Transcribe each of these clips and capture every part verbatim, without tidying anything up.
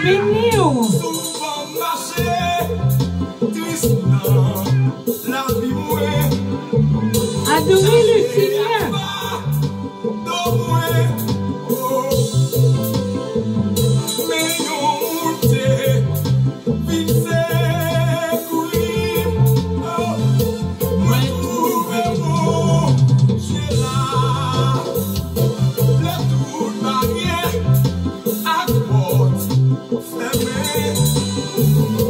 Beni w. Souvan mache tris nan lavi mwen. Adore le Seigneur. Do mwen, oh. Men yon moun te vin sekouri m, oh. Mwen twouve Bondye la. Lè tout baryè ak pòt fèmen.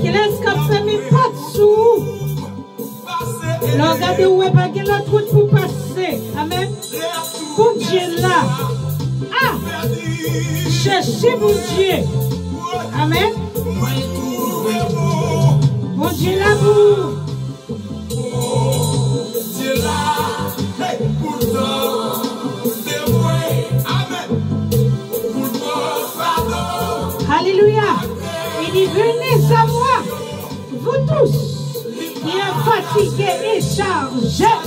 Kilès k ap fèmen pòt sou ou? Lè w gade, w wè pa gen lòt wout pou pase. Amèn. Bondye la. A! Chèche Bondye. Amèn. Bondye la pou ou. Bondye la. Hey, pou l tande mwen. Amèn. Pou l pran fado. Alelouya. Il dit, venez à moi. Vous tous qui êtes fatigués et chargés,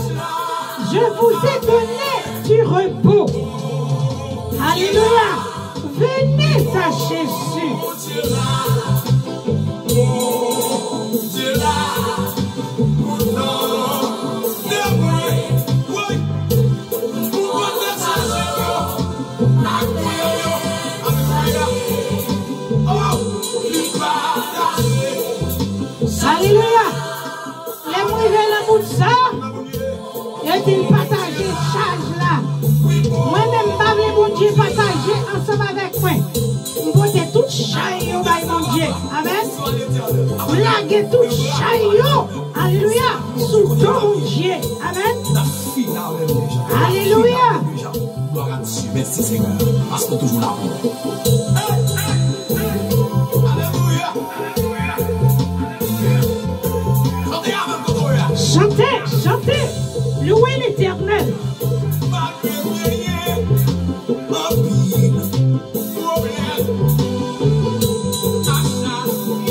je vous ai donné du repos. Alléluia. Venez à Jésus. Alelouya. Lè m rive nan bout sa, yo di m pataje chaj la. Mwen menm, m pa vle Bondye pataje ansanm avèk mwen. M pote tout chay yo bay Bondye. Amèn. M lage tout chay yo. Alelouya. Sou do Bondye. Amèn. Alelouya. Glwa a Dye. Mèsi, Senyè, paske w toujou la pou mwen. Alelouya. Chante avè m, kote w ye a. Chante, chante, louwe Letènèl. Malgre m genyen anpil pwoblèm, a chak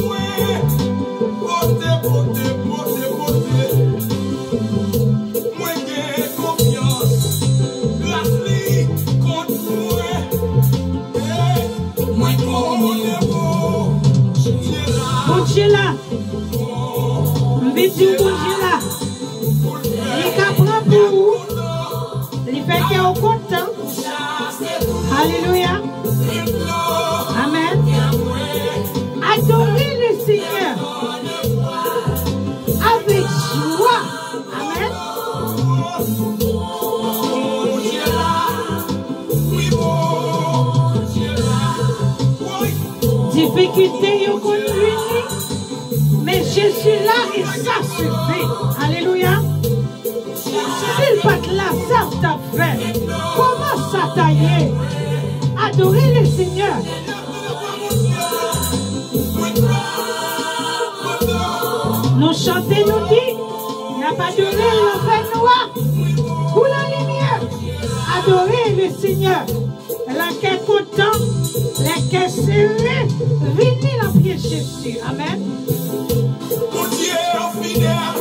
mwen pote, pote, pote, pote. Mwen gen konfyans, gras li kont mwen. Hey, mwen konnen Bondye la. Bondye la. M vin di w Bondye la. Li ka pran pou ou. Li fè kè w kontan. Alelouya. Amèn. Adorez le Seigneur avec joie. Amèn. Difikilte yo konn vini, men Jezi la e sa sifi. Alelouya. Si l pa t la, sa w t ap fè? Kòman sa ta ye? Adore le Senyè. Nou chante, nou di, n ap adore l nan fènwa kou nan limyè. Adore le Senyè. Lè kè kontan, lè kè sere, vini nan pye Jezi. Amèn. Bondye fidèl.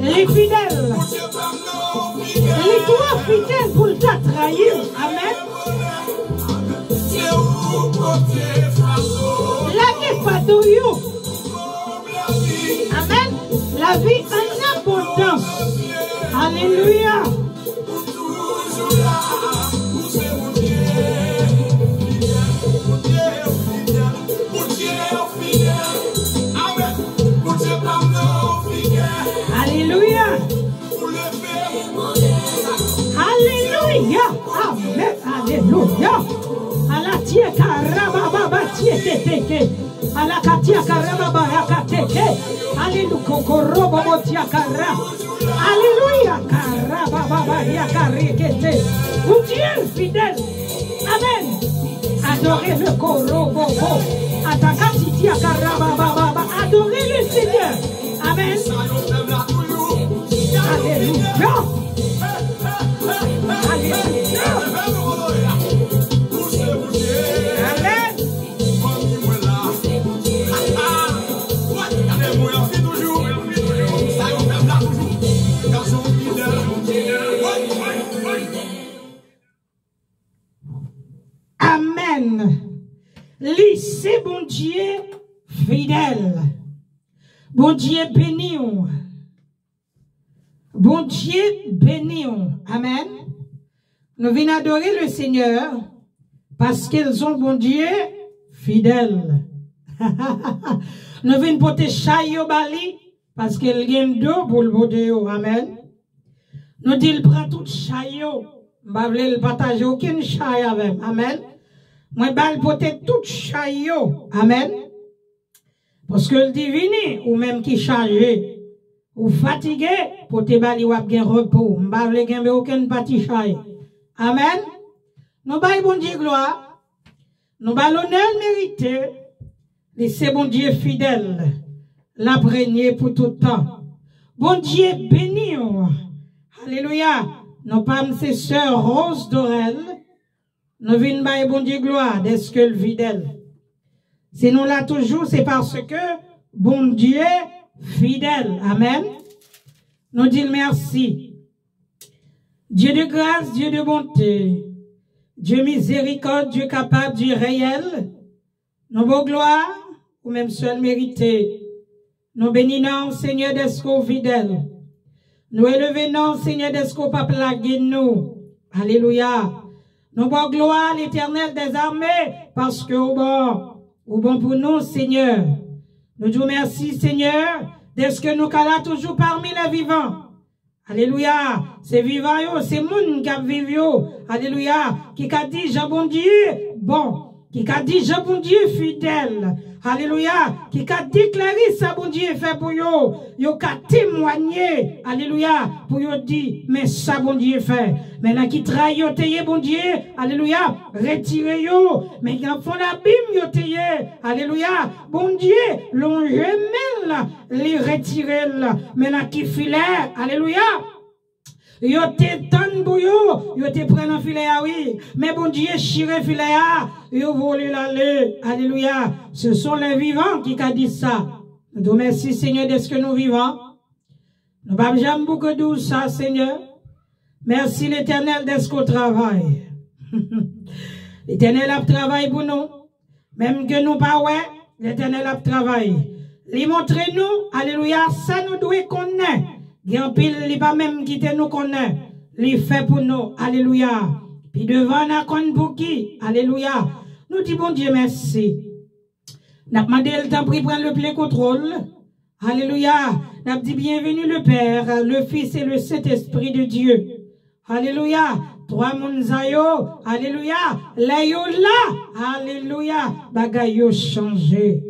Li fidèl. Bondye pa m nan fidèl. Li twò fidèl pou l ta trayi w. Amèn. Se ou pote fado. Lage fado yo. Amèn. Lavi an abondans. Alelouya. Ou toujou la, ou se Bondye fidèl, Bondye fidèl, Bondye fidèl. Amèn. Bondye pa m nan fidèl. Alelouya. Ou leve. Alelouya. Amèn. Alelouya. Ala tye karababa tye keteke. Alakatia karaba barakateke. Aleluko korobo botia kara. Aleluya karaba baba ya karekete. Bondye fidèl. Amèn. Adore le korobo bo. Atakatitia karaba baba. Adore le Seigneur. Amèn. Aleluya. Aleluya. Amèn. Fanmi mwen la. Gade mwen anvi toujou. Sa yo fè m la toujou. Gason fidèl. Amèn. Li se Bondye fidèl. Bondye beni w. Bondye beni w. Amèn. Nou vin adore le Senyè paske l se yon Bondye fidèl. Nou vin pote chay yo ba li paske l gen do pou l pote yo. Amèn. Nou di l pran tout chay yo. M pa vle l pataje okenn chay avè m. Amèn. Mwen ba l pote tout chay yo. Amèn. Paske l di vini, ou menm ki chaje, ou fatige, pote ba li w ap gen repo. M pa vle kenbe okenn pati chay. Amèn. Nou bay Bondye glwa. Nou ba l onè l merite. Li se Bondye fidèl. L ap renye pou tout tan. Bondye beni w. Alelouya. Non pa m se sè Rose Dorel. Nou vin bay Bondye glwa dèske l fidèl. Si nou la toujou, se paske Bondye fidèl. Amèn. Nou di l mèsi. Dieu de grâce, Dieu de bonté, Dieu miséricorde, Dieu capable, Dieu réel, nou ba w glwa, ou menm sèl merite. Nou beni non w, Senyè, dèske w fidèl. Nou eleve non w, Senyè, dèske w p ap lage nou. Alelouya. Nou ba w glwa, Letènèl dèzame, paske w bon. Ou bon pou nou, Senyè. Nou di w mèsi, Senyè, dèske nou ka la toujou pami lè vivan. Alelouya. Se vivan yo, se moun k ap viv yo. Alelouya. Ki ka di jan Bondye bon. Ki ka di jan Bondye fidèl. Alelouya. Ki ka deklare sa Bondye fè pou yo. Yo ka temwanye. Alelouya. Pou yo di, men sa Bondye fè. Men nan ki tray yo te ye, Bondye. Alelouya. Retire yo. Men nan fon labim yo te ye. Alelouya. Bondye lonje men l. Li retire l. Men nan ki filè, alelouya, yo te tann pou yo, yo te pran nan filè a, wi. Men Bondye chire filè a, yo vole l ale. Alelouya. Se sèl le vivan ki ka di sa. Nou di w mèsi, Senyè, dèske nou vivan. Nou p ap janm bouke di w sa, Senyè. Mèsi, Letènèl, dèske w travay. Letènèl ap travay pou nou. Menm ke nou pa wè, Letènèl ap travay. Li montre nou, alelouya, sa nou dwe konnen. Gen anpil, li pa menm kite nou konnen. Li fè pou nou, alelouya. Pi devan, n a konn pou ki, alelouya. Nou di Bondye mèsi. N ap mande l, tanpri, pran le plen kontwòl. Alelouya. N ap di, bienvenue le Père, le Fils et le Saint-Esprit de Dieu. Alelouya. Twa moun sa yo, alelouya, lè yo la, alelouya, bagay yo chanje.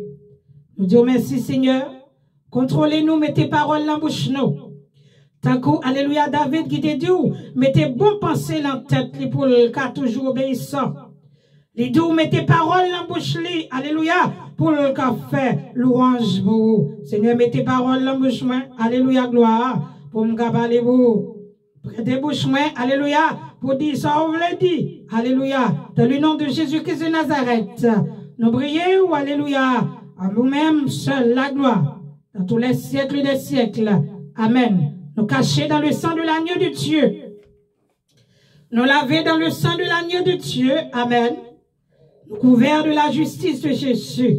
Nou di w mèsi, Senyè. Kontwole nou, mete pawòl nan bouch nou. Tankou, alelouya, David ki te di w, mete bon panse nan tèt li pou l ka toujou obeyisan. Li di w mete pawòl nan bouch li, alelouya, pou l ka fè lwanj pou ou. Senyè, mete pawòl nan bouch mwen, alelouya, glwa, pou m ka pale pou ou. Prete bouch mwen, alelouya, pou di sa w vle di, alelouya. Dans le nom de Jésus-Christ de Nazareth, nou priye w, alelouya, a nou menm sèl laglwa, dans tous les siècles des siècles. Amèn. Nou kache dans le sang de l'agneau de Dieu. Nou lave dans le sang de l'agneau de Dieu. Amèn. Nou kouvè de la justice de Jésus.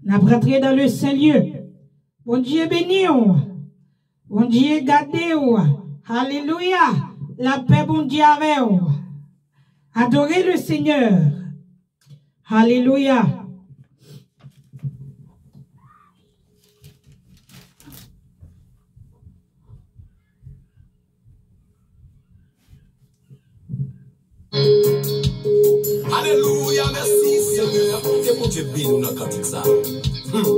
N ap rantre dans le saint lieu. Bondye beni w. Bondye gade w. Alelouya. Lapè Bondye avè w. Adore le Seigneur. Alelouya. Alelouya, mèsi Senyè. Ke Bondye beni w nan kantik sa. Hmm.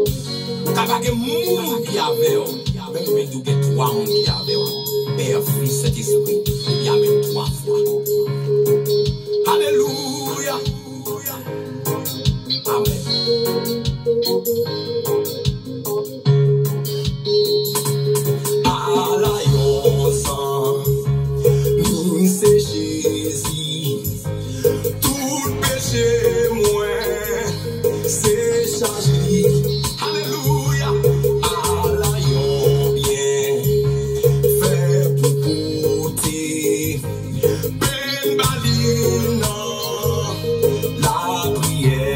Ka pa gen moun ki avè w. Men Bib di w gen twa moun ki avè w. Pè, Fis, Sentespri. Li avè w twa fwa. Alelouya. Amèn. Ala yon zanmi se Jezi. Tout peche mwen se chaj li. Alelouya. Ala yon byenfè pou pote. Pen ba li nan lapriyè.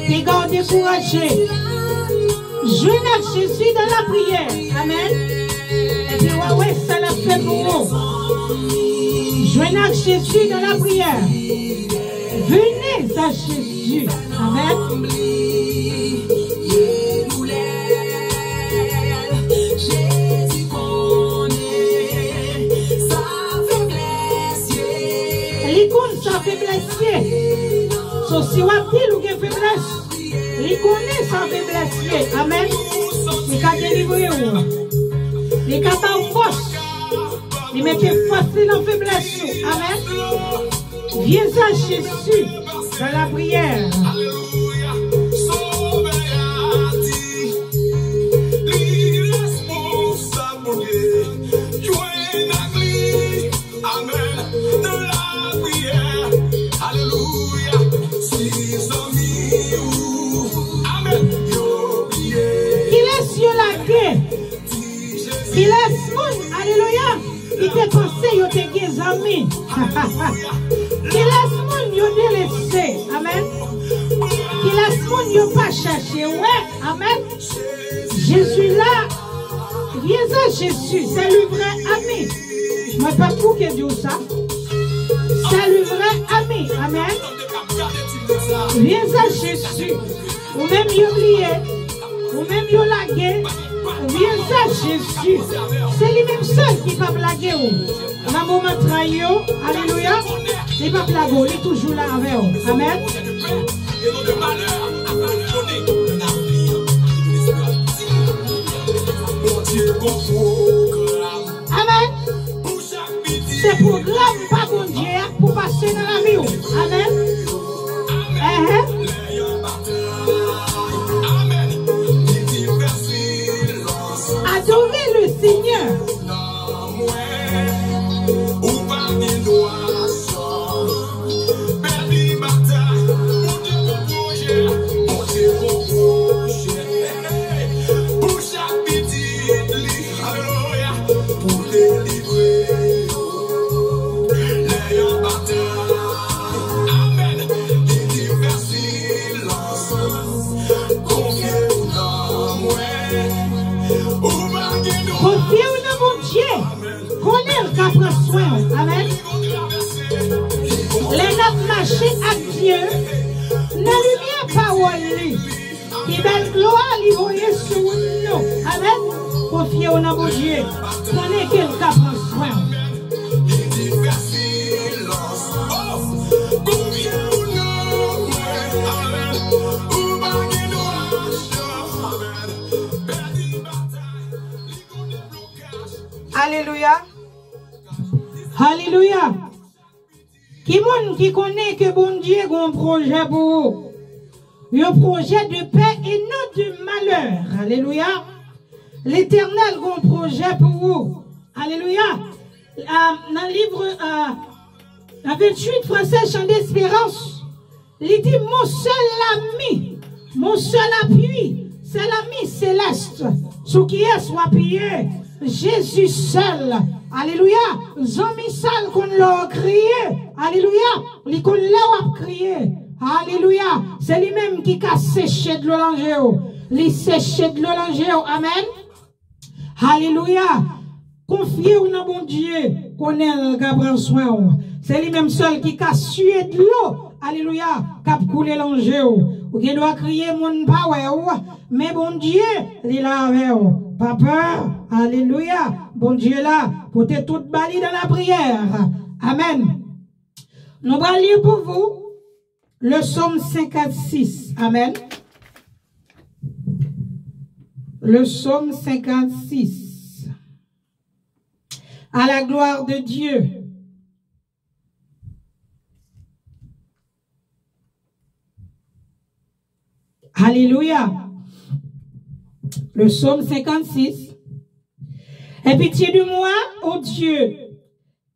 Piga w dekouraje. Jwenn ak Jezi nan lapriyè. Amèn. Epi w a wè sa l ap fè pou ou. Jwenn ak Jezi nan lapriyè. Venez à Jésus. Amèn. Li konn sa feblès ye. So, si w ap di l ou gen feblès, li konnen sa feblès ye. Amèn. Li ka delivre w. Li ka ba w fòs. Li mete fòs li nan feblès ou. Amèn. Viens à Jésus dans la prière. Alelouya. Sovè a di, li responsab, Bondye. Jwenn ak li. Amèn. Nan lapriyè. Alelouya. Si zanmi ou, amèn, yo bliye. Kilès yo lage? Kilès moun, alelouya, ki te panse yo te gen zanmi? Kilès moun yo delese? Amèn. Kilès moun yo pa chache wè? Amèn. Jezi la. Viens à Jésus, c'est le vrai ami. Mwen pa bouke di w sa. C'est le vrai ami. Amèn. Viens à Jésus. Ou menm yo bliye. Ou menm yo lage. Viens à Jésus. Se li menm sèl ki p ap lage w. Nan moman tray yo, alelouya, li p ap lage w, li toujou la avè w. Amèn. Amèn. Se pwogram pa Bondye a pou pase nan lavi w. Amèn. Enhen. Adorez le Seigneur. Ou pa gen dwa sòt pèdi batay. Bondye gon pwojè, Bondye gon pwojè. Pou chak pitit li, alelouya, pou delivre yo. Lè y ap batay, amèn, li di fè silans. Konfye w nan mwen. Ou pa gen dwa. Konfye w nan Bondye. Konnen l ka pran swen w. Amèn. Lè n ap mache ak Dye, nan limyè pawòl li, ki bèl glwa li voye sou nou. Amèn. Konfye w nan Bondye. Konnen ke l ka pran swen w. Alelouya. Alelouya. Ki moun ki konnen ke Bondye gen yon pwojè pou ou? Yon pwojè de pè e non de malè. Alelouya. Letènèl gen yon pwojè pou ou. Alelouya. Ah, nan liv, ah, venntuit fransè, Chant d'Espérance, li di, mon seul ami, mon seul appui, c'est l'ami céleste. Sou kiyès w apiye? Jezi sèl. Alelouya. Zanmi sa l konn lè w kriye. Alelouya. Li konn lè w ap kriye. Alelouya. Se li menm ki ka seche dlo nan je w. Li seche dlo nan je w. Amèn. Alelouya. Konfye w nan Bondye, konnen l ka pran swen w. Se li menm sèl ki ka siye dlo, alelouya, k ap koule nan je w. Ou gen dwa kriye, moun pa wè w, men Bondye, li la avè w. Pa pè, alelouya. Bondye la, pote tout ba li nan lapriyè. Amèn. Nou pral li pou vou. Le psaume cinquante-six. Amen. Le psaume cinquante-six. À la gloire de Dieu. Alléluia. Le psaume cinquante-six. Aie pitié de moi, ô Dieu,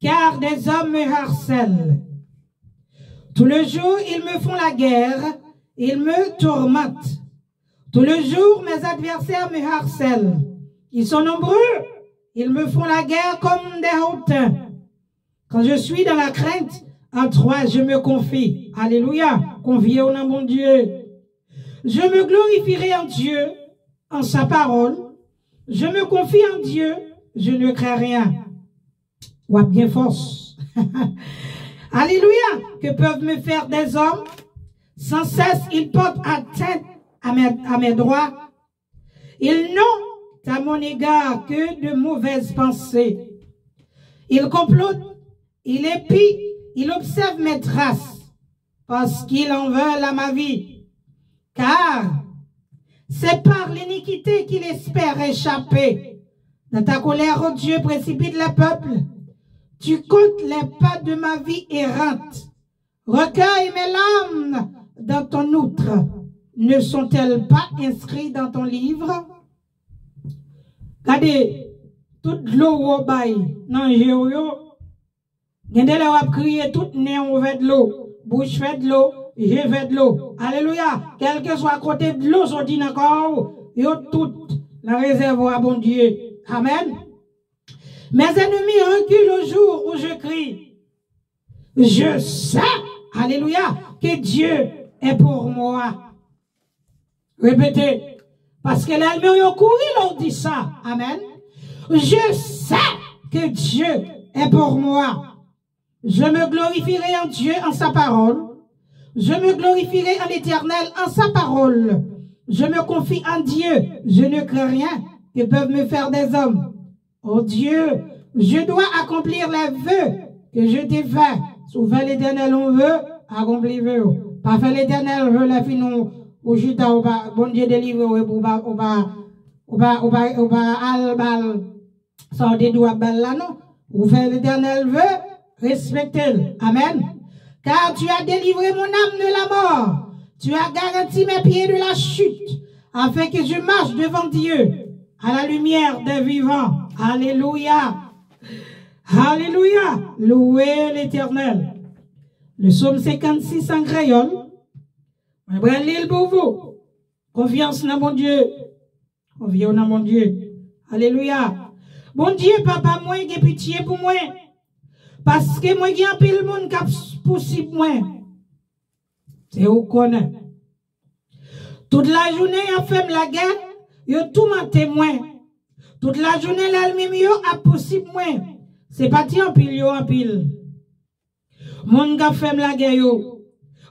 car des hommes me harcèlent. Tout le jour, ils me font la guerre, ils me tourmentent. Tout le jour, mes adversaires me harcèlent. Ils sont nombreux, ils me font la guerre comme des hautains. Quand je suis dans la crainte, en toi je me confie. Alléluia. Konfye w nan Bondye. Je me glorifierai en Dieu, en sa parole. Je me confie en Dieu, je ne crains rien. W ap gen fòs. Alléluia. Que peuvent me faire des hommes? Sans cesse, ils portent atteinte à mes, à mes droits. Ils n'ont à mon égard que de mauvaises pensées. Ils complotent, ils épient, ils observent mes traces, parce qu'ils en veulent à ma vie. Car c'est par l'iniquité qu'ils espèrent échapper. Dans ta colère, ô Dieu, précipite les peuples. Tu comptes les pas de ma vie errante. Recueille mes larmes dans ton outre. Ne sont-elles pas inscrites dans ton livre? Gade, tout dlo w bay nan je w yo, gen de lè w ap kriye, tout nen w fè dlo, bouch fè dlo, je fè dlo. Alelouya! Kèlkeswa kote dlo soti nan kò w, yo tout nan rezèvwa Bondye. Amèn. Mes ennemis reculent au jour où je crie. Je sais, alléluia, que Dieu est pour moi. Répétez, parce que l'ennemi yo kouri lè w di sa. Amen. Je sais que Dieu est pour moi. Je me glorifierai en Dieu, en sa parole. Je me glorifierai en l'Éternel, en sa parole. Je me confie en Dieu, je ne crains rien que peuvent me faire des hommes. Oh Dieu, je dois accomplir les vœux que je t'ai faits. Si w fè Letènèl yon ve, akonpli ve w. Pa fè Letènèl ve lè fini w, ou chita, ou pa, Bondye delivre w, epi ou pa, ou pa, ou pa, ou pa, ou pa al bal sa w te di w ap bal la, non. Ou fè Letènèl ve, respekte l. Amen. Car tu as délivré mon âme de la mort. Tu as garanti mes pieds de la chute, afin que je marche devant Dieu à la lumière des vivants. Alléluia. Alléluia. Louez l'Éternel. Le psaume cinquante-six en créole. Mwen pral li l pou vou. Konfyans nan Bondye. Konfye w nan Bondye. Alelouya. Bondye, papa mwen, gen pitye pou mwen. Paske mwen gen anpil moun k ap pousib mwen. Se ou k konnen. Tout lajounen, y ap fè m lagè, yo toumante mwen. Tout lajounen, lènmi m yo ap pousib mwen. Se pa ti anpil yo anpil. Moun k ap fè m lagè yo.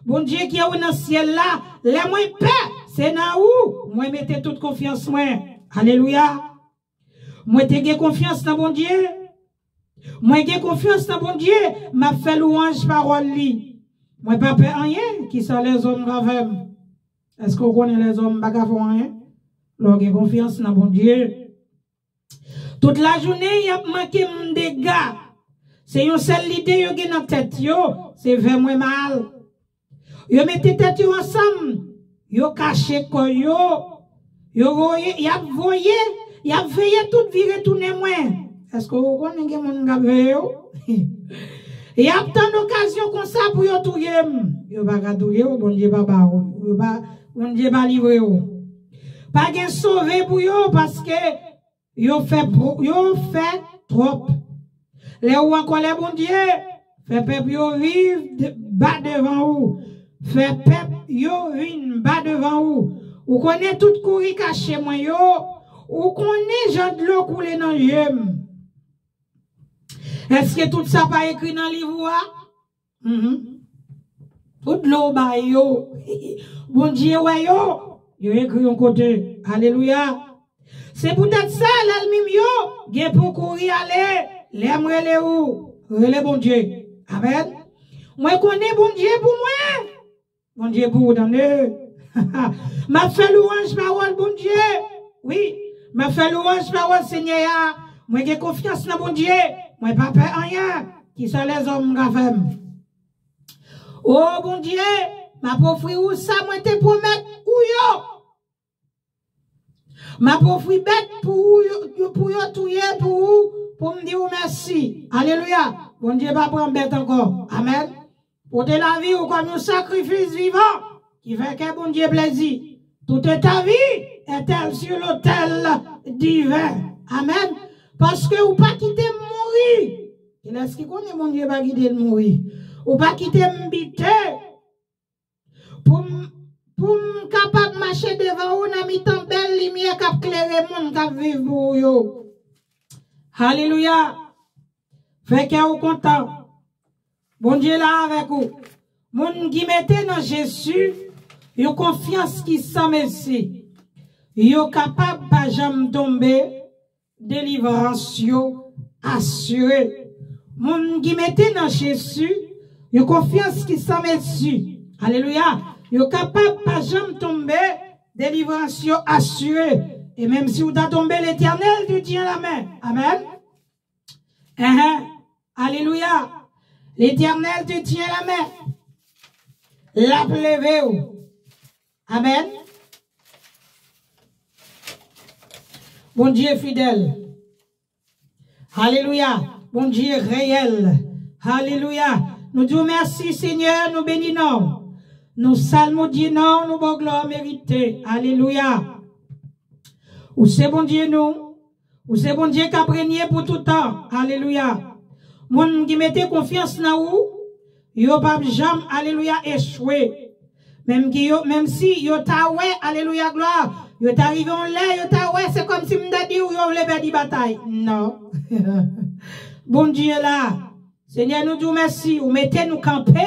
Bondye ki anwo nan syèl la, lè mwen pè, se nan ou mwen mete tout konfyans mwen. Alelouya. Mwen te gen konfyans nan Bondye. Mwen gen konfyans nan Bondye, m ap fè lwanj pawòl li. Mwen pa pè anyen, kisa lèzòm ka fè m? Èske w konnen lèzòm pa ka fè w anyen? Lè w gen konfyans nan Bondye. Tout lajounen, y ap manke m dega. Se yon sèl lide yo gen nan tèt yo, se fè mwen mal. Yo mete tèt yo ansanm, yo kache kò yo, yo voye, y ap voye, y ap veye tout vire tounen mwen. Èske w konnen gen moun k ap veye w? Y ap tann okazyon konsa pou yo touye m. Yo pa ka touye w, Bondye pa ba w. Yo pa, Bondye pa livre w. Pa gen sove pou yo, paske yo fè, yo fè twòp. Lè ou an kòlè, Bondye, fè pèp yo viv ba devan ou. Fè pèp yo vin ba devan ou. Ou konnen tout kouri kache mwen yo. Ou konnen jan dlo koule nan je m. Èske tout sa pa ekri nan liv ou a? Tout dlo w bay yo, Bondye wè yo, yo ekri yon kote. Alelouya. Se poutèt sa, lènmi m yo gen pou kouri ale lè m rele ou. Rele Bondye. Amèn. Mwen konnen Bondye pou mwen. Bondye pou ou, tande. M ap fè lwanj pawòl Bondye. Wi, m ap fè lwanj pawòl Senyè a. Mwen gen konfyans nan Bondye. Mwen pa pè anyen. Kisa lèzòm ka fè m? O Bondye, m ap ofri ou sa mwen te pwomèt ou yo. M ap ofri bèt pou ou, pou yo touye pou ou, pou m di ou mèsi. Alelouya. Bondye pa pran bèt ankò. Amèn. Pote lavi ou kòm yon sakrifis vivan ki fè kè Bondye plezi. Toute ta vie est-elle sur l'autel divin. Amèn. Paske ou pa kite m mouri. Kilès ki konnen Bondye pa kite l mouri? Ou pa kite m bite. Pou m, pou m kapab devan ou nan mitan bèl limyè k ap klere moun k ap viv pou ou yo. Alelouya. Fè kè ou kontan. Bondye la avèk ou. Moun ki mete nan Jezi yon konfyans ki san mesi, yo kapab pa janm tonbe, delivrans yo asire. Moun ki mete nan Jezi yon konfyans ki san mesi, alelouya, yo kapab pa janm tonbe, delivrans yo asire. E menm si ou ta tonbe, Letènèl te tyen la men. Amèn. Enhen. Alelouya. Letènèl te tyen la men. L ap leve w. Amèn. Bondye fidèl. Alelouya. Bondye reyèl. Alelouya. Nou di w mèsi, Senyè, nou beni non w. Nou salmodye non w, nou ba w glwa merite. Alelouya. Ou se Bondye nou. Ou se Bondye k ap renye pou toutan. Alelouya. Moun ki mete konfyans nan ou, yo p ap janm, alelouya, echwe. Menm ki yo, menm si yo ta wè, alelouya, glwa, yo ta rive yon lè, yo ta wè, se kòmsi m ta di w, yo vle pèdi batay. Non. Bondye la. Senyè, nou di w mèsi, ou mete nou kanpe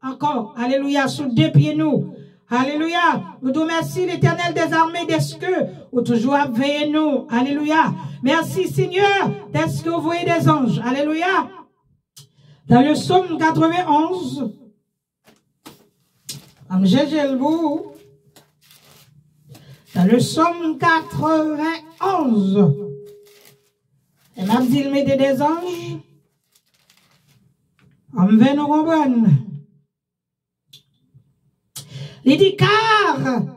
ankò, alelouya, sou de pye nou. Alelouya, nou di w mèsi, Letènèl dèzame, dèske ou toujou ap veye nou. Alelouya. Mèsi, Senyè, dèske ou voye dèzanj. Alelouya. Dans le psaume quatre-vingt-onze, ann jije l pou ou. Dans le psaume quatre-vingt-onze, e m ap di l mete dèzanj. Ann fè nou konprann. Li di, car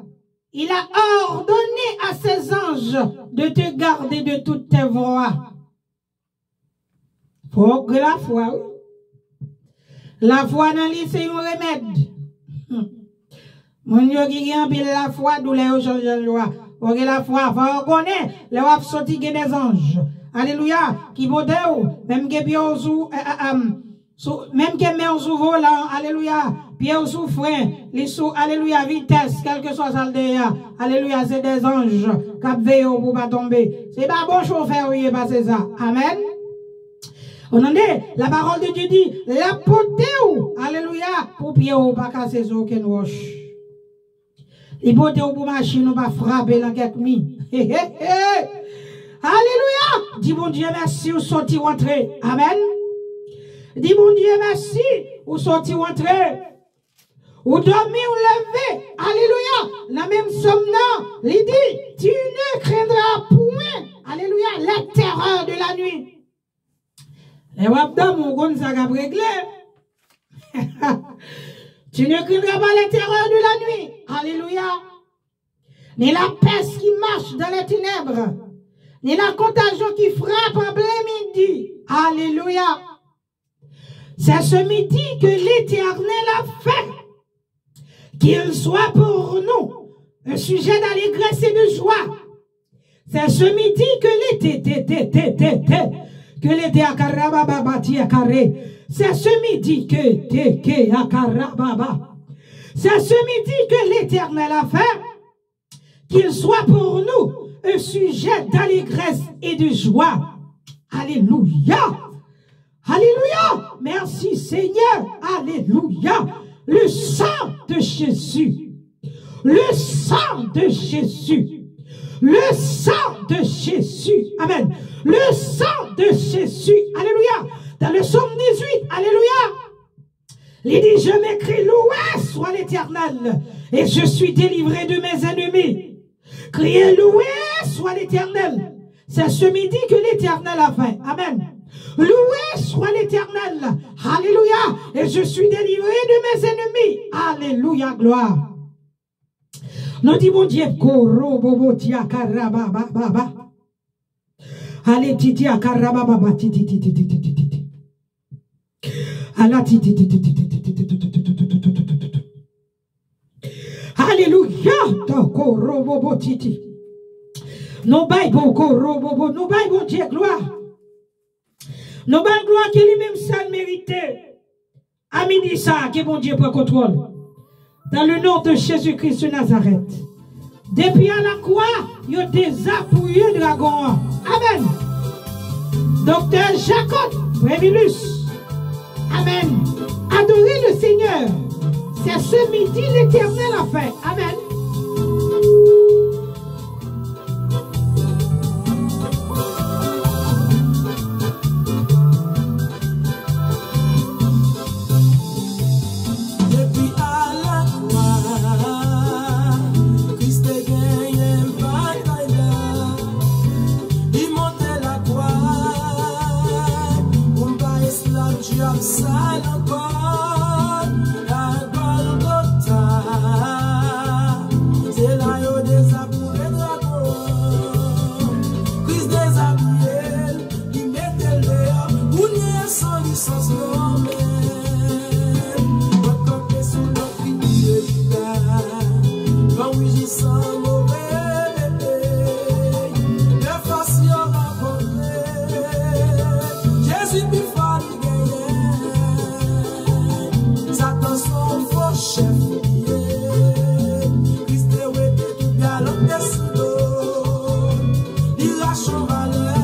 il a ordonné à ses anges de te garder de toutes tes voies. Fòk gen lafwa, wi. Lafwa nan li se yon remèd. Hmm. Moun yo ki gen anpil lafwa, doulè yo chanje an jwa. Fò gen lafwa, fò yo konnen, lè w ap soti gen dèzanj. Alelouya, ki pote w, menm ke pye w sou, eh, eh, em, sou, menm ke men w sou volan, alelouya, pye w sou fren, li sou, alelouya, vitès, kèlkeswa sa l te ye a, alelouya, se dèzanj k ap veye w pou w pa tonbe. Se pa bon chofè ou ye, pa se sa. Amèn. Ou tande, la parole de Dieu dit, l ap pote w, alelouya, pou pye w pa kase sou okenn wòch. Li pote w pou machin ou pa frape nan kèk mi. Alelouya! Di Bondye mèsi ou soti ou antre. Amèn. Di Bondye mèsi ou soti ou antre. Ou dòmi ou leve. Alelouya! Nan menm sòm nan, li di, tu ne craindras point. Alelouya! Les terreurs de la nuit. Lè w ap dòmi, ou konn sa k ap regle. Tu ne craindras pas les terreurs de la nuit. Alelouya. Ni la peste qui marche dans les ténèbres, ni la contagion qui frappe en plein midi. Alelouya. C'est ce midi que l'Éternel a fait. Qu'il soit pour nous un sujet d'allégresse et de joie. C'est ce midi que l'été, té, té, té, té, té, que l'été akarabababati akaré. C'est ce midi que té, ké, akarababa. C'est ce midi que l'Éternel a fait. Qu'il soit pour nous un sujet d'allégresse et de joie. Alléluia. Alléluia. Merci Seigneur. Alléluia. Le sang de Jésus. Le sang de Jésus. Le sang de Jésus. Amen. Le sang de Jésus. Alléluia. Dans le psaume dix-huit. Alléluia. Li di, je m'écrie, loué soit l'Éternel, et je suis délivré de mes ennemis. Criez, loué soit l'Éternel. C'est ce midi que l'Éternel a fait. Amen. Loué soit l'Éternel. Alléluia. Et je suis délivré de mes ennemis. Alléluia. Gloire. Nou di Bondye, koro bobo ti akaraba ba ba ba. Ale titi akaraba ba ba titi titi titi titi. Ala titi titi titi titi titi titi titi titi. Alelouya. Toko robobo titi. Nou bay bon koro bobo, nou bay Bondye glwa. Nou bay glwa ke li menm sèl merite. A midi sa, ke Bondye pran kontwòl. Dans le nom de Jésus-Christ de Nazareth. Depi a lakwa, yo dezapwiye dragon an. Amèn. Doktè Jacob Prémilus. Amèn. Adorez le Seigneur. C'est ce midi l'Éternel a fait. Amèn. Depi a lakwa, Kris te genyen batay la. Li monte lakwa pou m pa esklav dyab sa l ankò. A Gòlgota, se la yo dezabouye dragon. Kris dezabouye l, li mete l deyò. Kounye a san lisans nonmen. Mwen kanpe sou lòt figi de Jida. Yon wijisan move bebe. De fòs yo rankontre. Jezi pi fò li genyen. Satan se yon fo chèf li ye. Kris te wete tout galant te sou do. Li rache yon valè,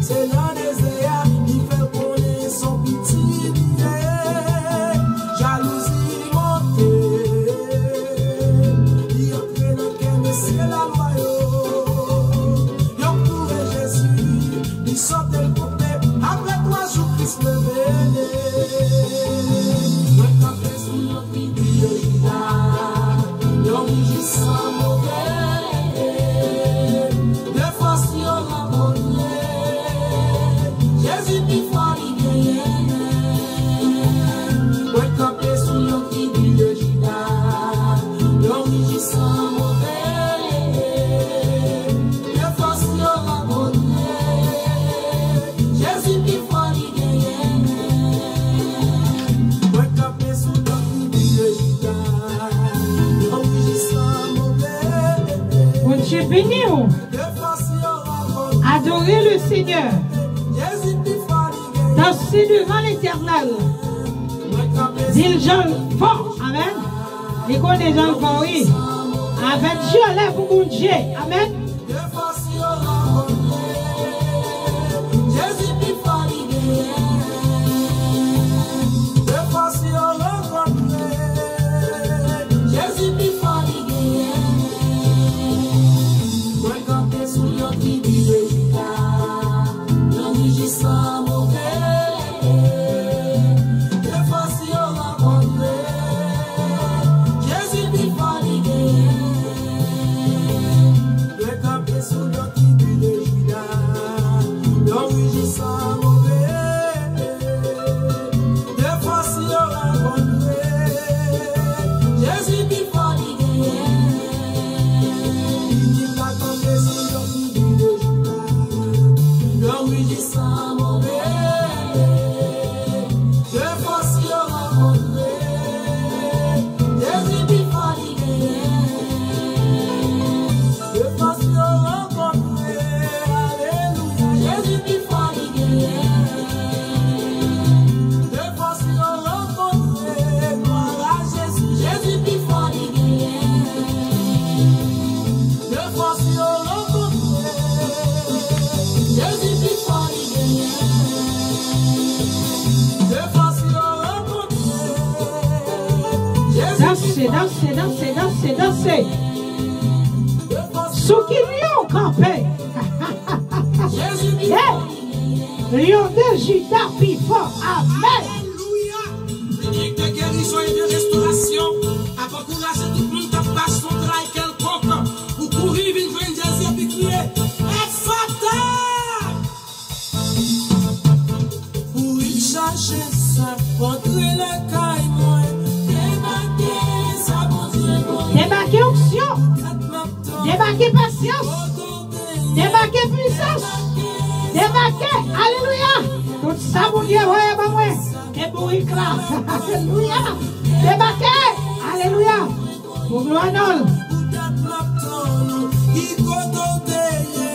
se nan dezè a, li fè l konnen se yon pitit li ye. Jalouzi monte, li antre nan kè mesye lalwa yo. Yo kouri Jezi, li sote l koupe, apre twa jou Kris leve. Mwen kanpe sou yon figi de Jida, yon wijisan move. De fòs yo rankontre, Jezi pi fò li genyen. Mwen kanpe sou yon figi de Jida, yon wijisan move. De fòs yo rankontre, Jezi pi fò li genyen. Mwen kanpe sou lòt figi de Jida, yon wijisan move. Bondye beni w. De fòs yo rankontre. Adorez le Seigneur. Jezi pi fò li genyen. Danse devant l'Éternel. Mwen kanpe sou lòt figi de Jida. Di l jan l fò. Amèn. Li konnen jan l fò, wi. Avèk dyòlè pou Bondye. Amèn. De fòs yo rankontre, Jezi pi fò li genyen. De fòs yo rankontre, Jezi pi fò li genyen. Mwen kanpe sou yon figi de Jida, yon wijisan move. De fòs yo rankontre, Jezi pi fò li genyen. Mwen kanpe sou lòt figi de Jida, yon wijisan move. De fòs yo rankontre, Jezi pi fò li genyen. Li la kanpe sou yon figi de Jida, yon wijisan move. De fòs yo rankontre, Jezi pi fò li genyen. De fòs yo rankontre, alelouya, Jezi pi fò li genyen. De fòs yo rankontre, glwa a Jezi, Jezi pi fò li genyen. De fòs yo rankontre, Jezi pi fò li genyen. De fòs yo rankontre, Jezi pi fò li genyen. Danse, danse, danse, danse, danse. Sou ki lyon w kanpe? Jezi pi fò li genyen. Lyon de Jida pi fò. Amèn. Alelouya! Teknik de gerizon e de restorasyon ap ankouraje tout moun k ap pase yon tray kèlkonk pou kouri vin jwenn Jezi epi kriye, Efata! Kouri chache sa k antre lakay mwen. Debake sa Bondye voye. Debake onksyon. Debake pasyans. Debake pwisans. Debake. Alelouya. Tout sa Bondye voye ban mwen. E bourik la. Alelouya. Debake. Alelouya. Pou glwa non l. Poutèt m ap tann ou, ki kote w te ye?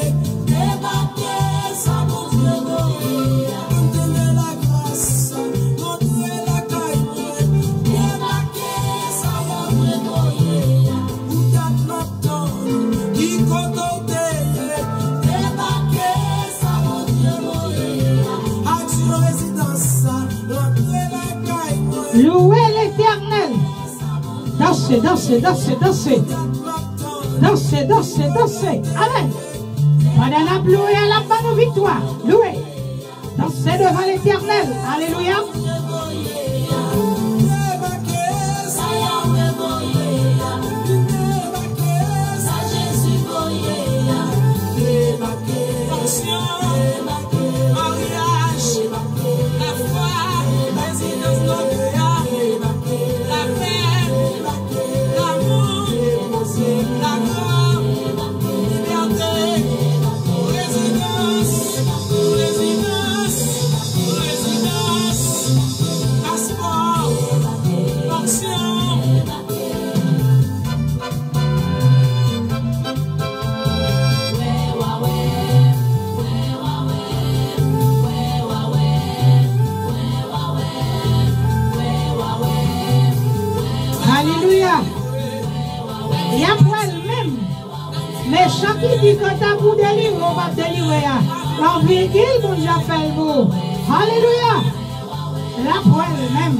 Debake sa Bondye voye a. Antre lagras, antre lakay mwen. Debake sa Bondye voye a. Poutèt m ap tann ou. Louwe Letènèl. Danse, danse, danse, danse. Danse, danse, danse. Amèn. Pandan n ap louwe a, l ap ban nou viktwa. Louwe. Danse devan Letènèl. Alelouya. Onksyon, maryaj, lafwa, rezidans Bondye a, lapè, lamou, laglwa, libète, rezidans, rezidans, rezidans, paspò, onksyon. Alelouya. Y ap wè l menm. Mechan ki di kanta pou delivre, ou p ap delivre a. Yon vigil, Bondye ap fè l pou ou. Alelouya. L ap wè l menm.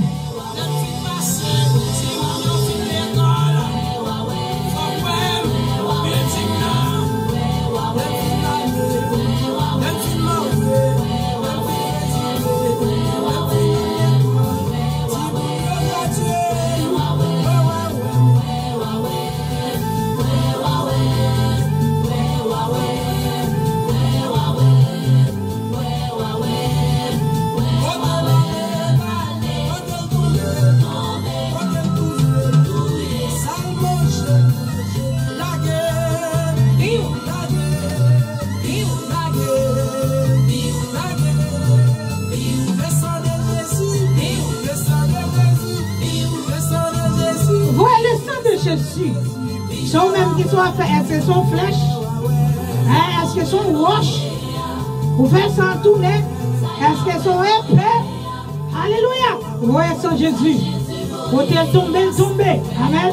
Voyez le sang de Jésus. Se ou menm ki sou afè, èske se yon flèch? Hein, èske se yon wòch? Ou fè san tounen? Èske se yon epe? Alelouya! Voye san Jezi. Kote l tonbe, l tonbe. Amèn.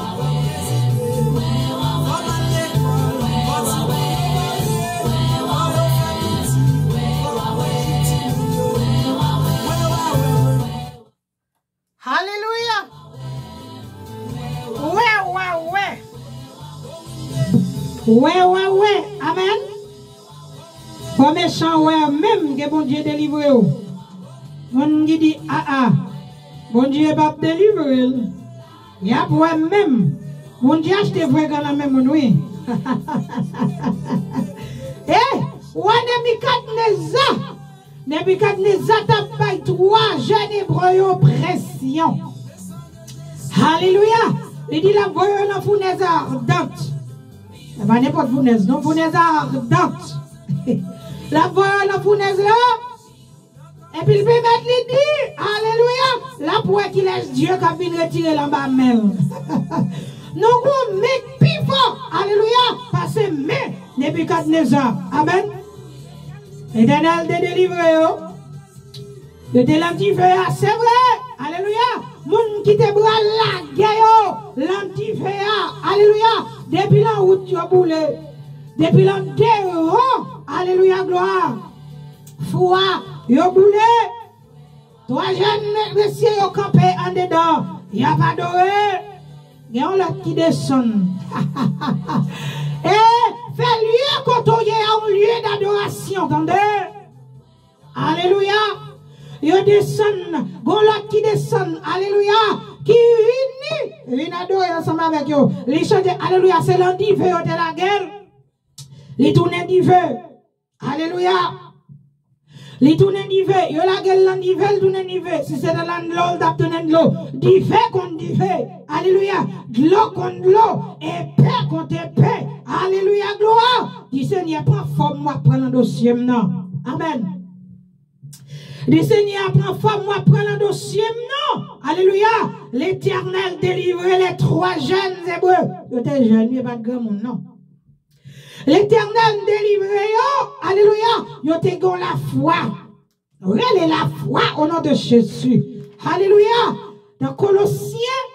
Alelouya! Wè, wè, wè! Wè, wè, wè! Amèn! Fò mechan wè menm ke Bondye delivre w. Moun ki di, a a, Bondye p ap delivre l. Y ap wè menm. Bondye achte frekan nan men moun, wi. E, wa Nebikadneza, Nebikadneza t ap bay twa jèn ebre yo presyon. Alelouya! Li di l ap voye yo nan founèz adant. E pa nenpòt founèz, non, founèz adant. L ap voye yo nan founèz la. Epi l pèmèt li di, alelouya, l ap wè kilès Dye k ap vin retire l anba men l. Nou gon men k pi fò, alelouya, pase men Nebikadneza. Amèn. Letènèl te delivre yo. Yo te lan dife a, se vre. Alelouya. Moun ki te pral lage yo lan dife a, alelouya, depi lan wout yo boule. Depi lan devan, alelouya, glwa, fou a, yo boule. Twa jèn mesye yo kanpe andedan, y ap adore. Gen yon lòt ki desann. E fè lye kote w ye a yon lye dadorasyon, tande. Alelouya. Yo desann, gon lòt ki desann, alelouya, ki vini, vin adore ansanm avèk yo. Li chante, alelouya, se lan dife yo te lage l. Li tounen dife. Alelouya. Li tounen dife. Yo lage l lan dife, l tounen dife. Si se te lan dlo, l t ap tounen dlo. Dife kont dife. Alelouya. Dlo kont dlo. Epe kont epe. Alelouya. Glwa. Di Senyè, pran fòm w ap pran lan dosye m nan. Amèn. Di Senyè a pran fòm w ap pran lan dosye m nan. Alelouya. Letènèl delivre les trois jeunes Hébreux. Yo te jèn, yo pa t granmoun, non. Letènèl delivre yo. Alelouya. Yo te gen lafwa. Rele lafwa o non de Jezi. Alelouya. Nan Kolosyen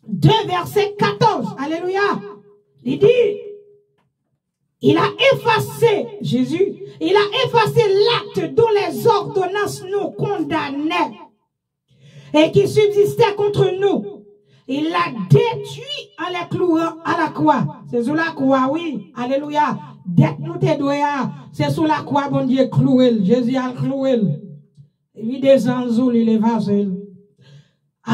de, vèsè katòz. Alelouya. Li di, Il a effacé, Jésus, il a effacé l'acte dont les ordonnances nous condamnaient. et qui subsistait contre nous, il l'a détruit en les clouant à la croix. Se sou lakwa, wi. Alelouya. Dèt nou te dwe a, se sou lakwa Bondye klouwe l. Jezi al klouwe l. Li desann sou li, li efase l.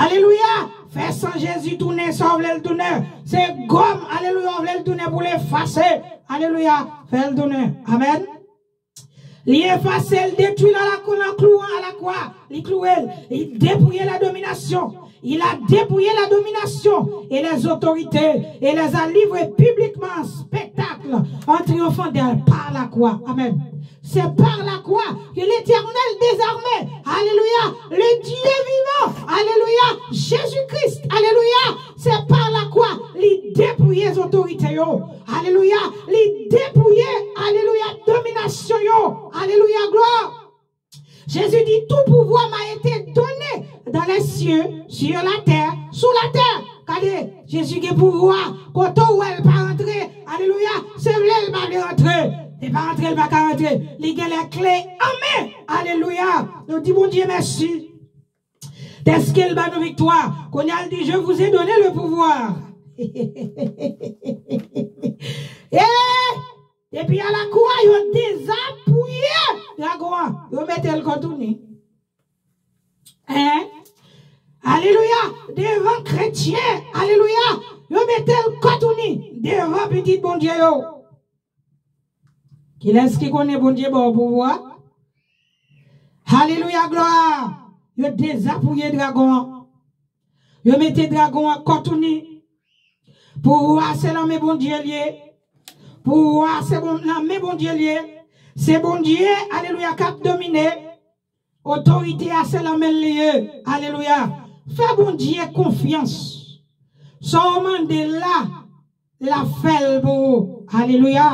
Alelouya. Fè san Jezi tounen sa w vle l tounen. Se gòm, alelouya, w vle l tounen pou l efase. Alelouya. Fè l tounen. Amèn. Li efase l, detwi l a la, nan klou an, a la kwa. Li klouwe l. Li depouye la domination. Il a dépouillé la domination et les autorités et les a livrés publiquement en spectacle en triomphant d'elle par la croix. Amèn. C'est par la croix que l'Éternel désarmait, alléluia, le Dieu vivant, alléluia, Jésus-Christ, alléluia, c'est par la croix, li depouye otorite yo, alléluia, li depouye, alléluia, domination yo, alléluia, gloire. Jésus dit, tout pouvoir m'a été donné dans les cieux, sur la terre, sous la terre. Gade, Jezi gen pouvwa. Kote w wè l pa rantre, alelouya, se vle l pa vle rantre. E pa rantre, l pa ka rantre. Li gen lè kle an men. Alelouya. Nou di Bondye mèsi. Dèske l ban nou viktwa. Kounye a l di, je vous ai donné le pouvoir. Eh! Depi a la kwa, yo dezapouye dragon an. Yo mete l kò touni. Hein? Alelouya. Devan kretyen. Alelouya. Yo mete l kò touni. Devan pitit Bondye yo. Kilès ki konnen Bondye ba w pouvwa? Alelouya, glwa. Yo dezapouye dragon an. Yo mete dragon an kò touni. Pouvwa a se nan men Bondye l ye. Pouvwa a se bon, nan men Bondye l ye. Se Bondye, alelouya, k ap domine. Otorite a se nan men l li ye. Alelouya. Fè Bondye konfyans. Sa w mande l la, l ap fè l pou ou. Alelouya.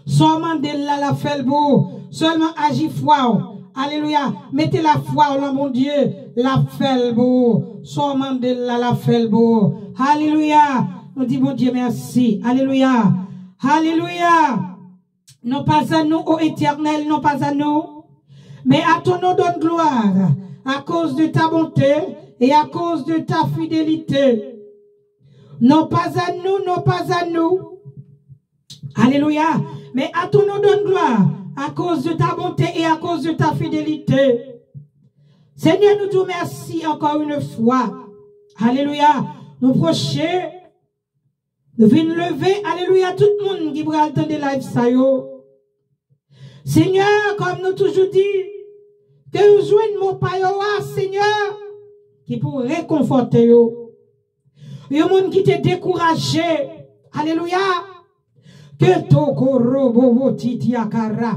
Sa w mande l la, l ap fè l pou ou. Sèlman aji fwa w. Alelouya. Mete lafwa w nan Bondye, l ap fè l pou ou. Sa w mande l la, l ap fè l pou ou. Alelouya. Nou di Bondye mèsi. Alelouya. Alelouya. Non pas à nous, ô Éternel, non pas à nous, mais à ton nom donne gloire, à cause de ta bonté et à cause de ta fidélité. Non pas à nous, non pas à nous. Alléluia. Mais à ton nom donne gloire, à cause de ta bonté et à cause de ta fidélité. Senyè, nou di w mèsi ankò yon fwa. Alelouya. Nou pwoche, nou vin leve, alelouya, tout moun ki pral tande live sa yo. Senyè, kòm nou toujou di, ke yo jwenn mo pa yo a, Senyè, ki pou rekonfòte yo. Yon moun ki te dekouraje, alelouya, ke tokorobobo titiakara,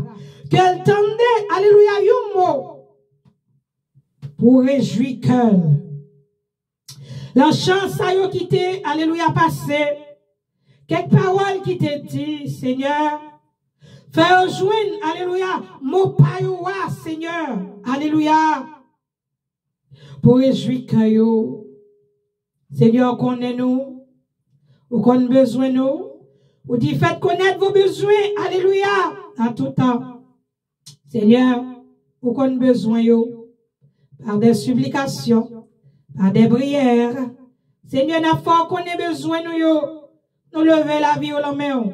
ke l tande, alelouya, yon mo pou rejwi kè l. Nan chan sa yo ki te, alelouya, pase, kèk pawòl ki te di, Senyè, fè yo jwenn, alelouya, mo pa yo a, Senyè, alelouya, pou rejwi kè yo. Senyè, ou konnen nou, ou konn bezwen nou, ou di, faites connaître vos besoins, alléluia, en tout temps. Senyè, ou konn bezwen yo, par des supplications, par des prières. Senyè, n ap fè w konnen bezwen nou yo. Nou leve lavi yo nan men w.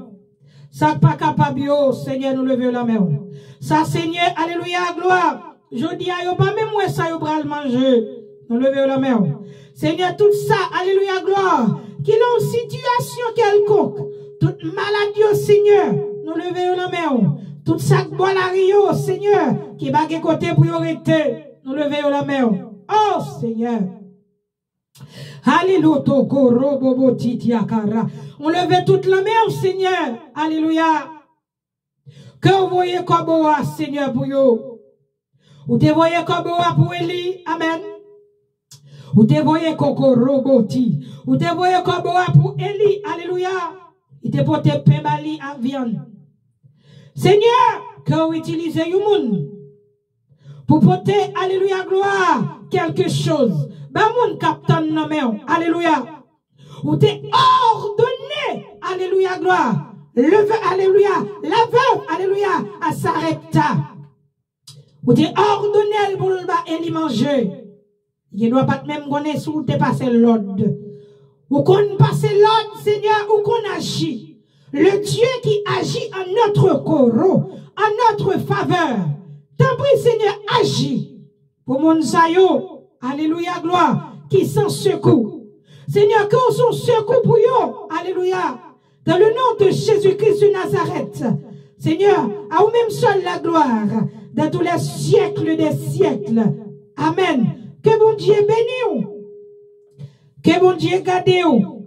Sa k pa kapab yo, Senyè, nou leve yo nan men w. Sa, Senyè, alelouya, glwa. Jodi a, yo pa menm wè sa yo pral manje. Nou leve yo nan men w. Senyè, tout sa, alelouya, glwa, ki nan yon sitiyasyon kèlkonk, tout malad yo, Senyè, nou leve yo nan men w. Tout sa k bò lari yo, Senyè, ki pa gen kote pou yo rete, nou leve yo nan men w. O Senyè. Alelouya, tokorobobo titiakara. Nou leve tout nan men w, Senyè. Alelouya. Ke w voye kòbo a, Senyè, pou yo. Ou te voye kòbo a pou Eli. Amèn. Ou te voye kokoroboti. Ou te voye kòbo a pou Eli. Alelouya. Li te pote pen ba li ak vyann. Senyè, ke w itilize yon moun pou pote, alelouya, glwa, kèlke choz ba moun k ap tann nan men w. Alelouya. Ou te òdone, alelouya, glwa, leve, alelouya, la veuve, alelouya, a Sarepta. Ou te òdone l pou l ba Eli manje. Gendwa pa t menm konnen si w te pase lòd. Ou konn pase lòd, Senyè, ou konn aji. Le Dieu qui agit en notre coro, en notre faveur. Tanpri, Senyè, aji pou moun sa yo. Alelouya, glwa, ki san sekou. Senyè, ke w se yon sekou pou yo. Alelouya. Dans le nom de Jésus-Christ de Nazareth. Seigneur, à vous-même seul la gloire, dans tous les siècles des siècles. Amen. Ke Bondye beni w. Ke Bondye gade w.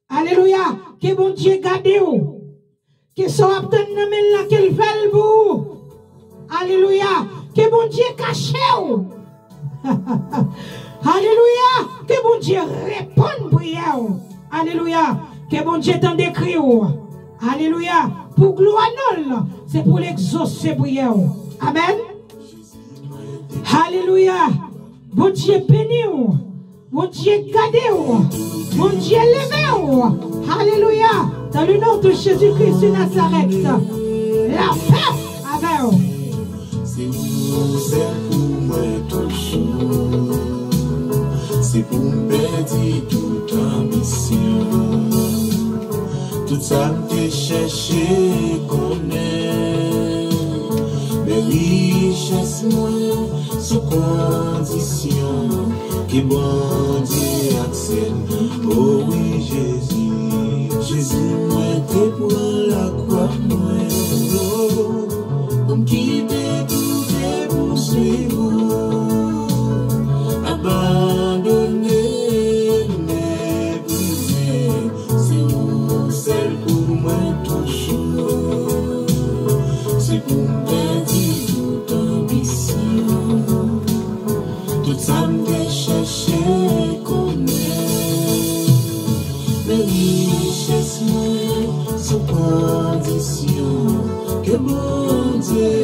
Alelouya. Ke Bondye gade w. Ke sa w ap tann nan men l lan, ke l fè l pou ou. Alelouya. Ke Bondye kache w. Alelouya. Ke Bondye reponn priyè w. Alelouya. Ke Bondye tande kri w. Alelouya. Pou glwa non l, se pou l egzose priyè w. Amèn. Alelouya. Bondye beni w. Bondye gade w. Bondye leve w. Alelouya. Dans le nom de Jésus-Christ de Nazareth. Lapè avè w. Se ou sèl pou mwen toujou. Se pou m pèdi tout anbisyon. Tout sa m te chèche konnen. Men richès mwen sou kondisyon. Ke Bondye aksepte. O wi, Jezi. Jezi, mwen te pran lakwa mwen. Pou m kite tout e pou swiv ou. Abandone, meprize. Se ou sèl pou mwen toujou. Se pou m pèdi tout anbisyon. Tout sa m te chèche konnen. Men richès mwen sou kondisyon. Ke Bondye